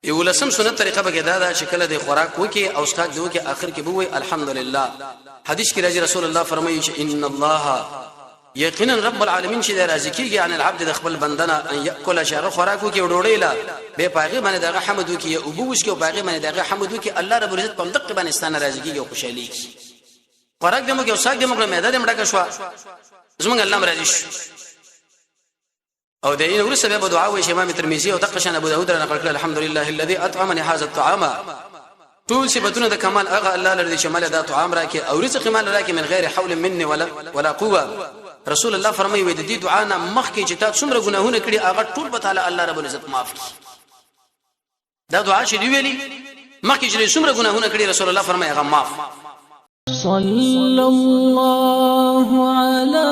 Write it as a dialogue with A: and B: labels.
A: یو لسم سنت طریقه به دا ده چې کله د خوراک وکي او څښاک دی وکي، اخر کې به وي الحمدلله. حدیث کې راځي، رسول الله فرمایي چې ان الله، یقینا رب العالمین چې راضي کیږي، عن العبد، د خپل بندنه، ان یاکل، چې هغه خوراک وکي، ډوډۍ لا به پاغه باندې دغه حمد وکي او بو وسکي او پاغه باندې دغه حمد وکي، الله رب العزت په دقه باندې ستانه راضي کیږي او خوشالي کیږي. خوراک دې موږ او څښاک دې موږ، معده دې مړه شو، زمونږ الله راضي شو. او د دې ورسره به دعا وایي چې امام ترمذی او دقه شان ابو داود را نقل کړل، الحمدلله الذي اطعمني هذا الطعام، ټول صفاتونه د کمال هغه الله لري چې مال دا طعام راکې او رزق مال راکې، من غیر حول مني ولا قوه. رسول الله فرمایي، د دې دعا نه مخکې چې تا څومره ګناهونه کړي، هغه ټول به تعالی الله رب العزت معاف کړي. دا دعا چې دی ویلي، مخکې چې څومره ګناهونه کړي، رسول الله فرمایي، هغه معاف.
B: صلى الله على